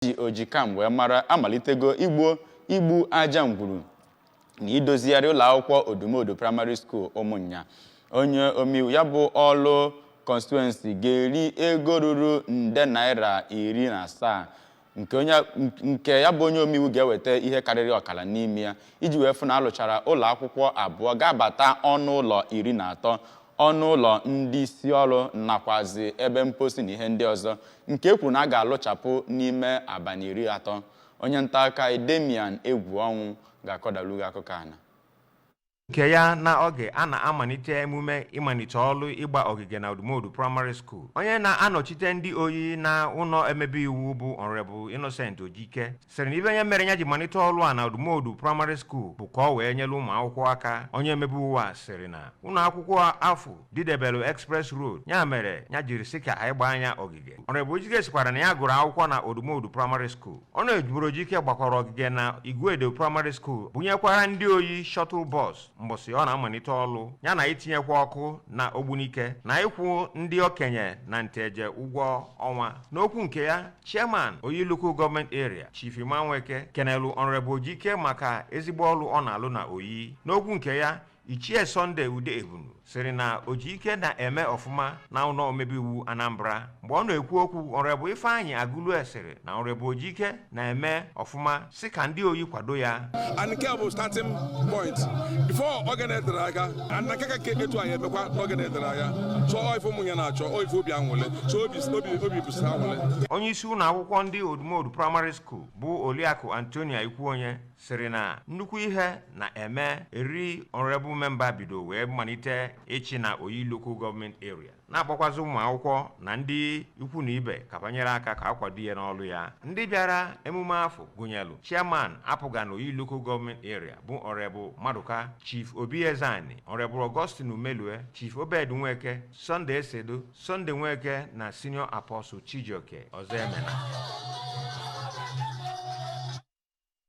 Ji Ojikam wee mara amalitego igbu aja ngwuru na idozigharị ụlọ akwụkwọ Odumodu Primary School Ụmụnya. Onye omeiwu ya bụ ọlụ constituency ga-eri ego ruru nde naira 17, nke ya bụ onye omeiwu ga-eweta ihe karịrị ọkara n'ime ya, iji wee fụ na alụchara ụlọ akwụkwọ abụọ ga-abata ọnụ ụlọ 13, ọnụ ụlọ ndị isi ọrụ, nakwazi ebe mposi na ihe ndị ọzọ, nke e kwuru na a ga-alụchapụ n'ime abalị 30. Onye nta aka Demian Egwu Ọnwụ ga-akọdalu gị akụkọ a na Nke ya n'oge a na-amalite emume ịmalite ọrụ ịgba ogige na Odumodu Primary School, onye na-anọchite ndị Oyi na ụlọ emebe iwu bụ Honorable Innocent Ojike sịrị na ibe onye mere ya ji malite ọrụ a na Odumodu Primary School bụ ka ọ wee nyere ụmụ akwụkwọ aka. Onye emebe iwu a sịrị na ụlọ akwụkwọ afụ didebelu Express Road, ya mere ya jiri sị ka anyị gbaa anya ogige. Honorable Ojike sịkwara na ya gụrụ akwụkwọ na Odumodu Primary School. Honorable Ojike gbakwara ogige na Iguedo Primary School, bunyekwara ndị Oyi shuttle bus mbọsị ọ na-amalite ọrụ ya, na itinyekwa ọkụ na Ogbunike, na ịkwụ ndị okenye na Nteje ụgwọ ọnwa. N'okwu nke ya, Chairman Oyi Local Government Area, Chief Imanweke, kenelu Honorable Ojike maka ezigbo ọrụ ọ na-alụ na Oyi. N'okwu nke ya, Ichie Sunday Ude Ebunu sịrị na Ojike na-eme ọfụma na ụlọ omebe iwu Anambra. Mgbe ọ na-ekwu okwu, Honorable Ifeanyị Agụlue sịrị na Honorable Ojike na-eme ọfụma, sị ka ndị Oyi kwado ya. And nke a bụ starting point before oge na-etere aka, and na nke ka nke etu anyị emekwa n'oge na-etere aka. So ọ ife ụmụ ya na-achọ, ọ ife obi anwụle, so obi bụsị anwụle. Onye isi ụlọ akwụkwọ ndị Odumodu Primary School bụ Oliakụ Antonia Ikwuonye sịrị na nnukwu ihe na-eme eri honorable member bido wee malite ịchị na Oyi Local Government Area, na-akpọkwazị ụmụ akwụkwọ na ndị ikwu na ibe ka banyere aka ka akwado ya n'ọrụ ya. Ndị bịara emume afọ gụnyelu Chairman APGA na Oyi Local Government Area bụ Honorable Maduka, Chief Obi Ezani, Honorable Augustine Umelue, Chief Obed Nweke, Sunday Esedo, Sunday Nweke na Senior Apostle Chijioke Ọzọemena.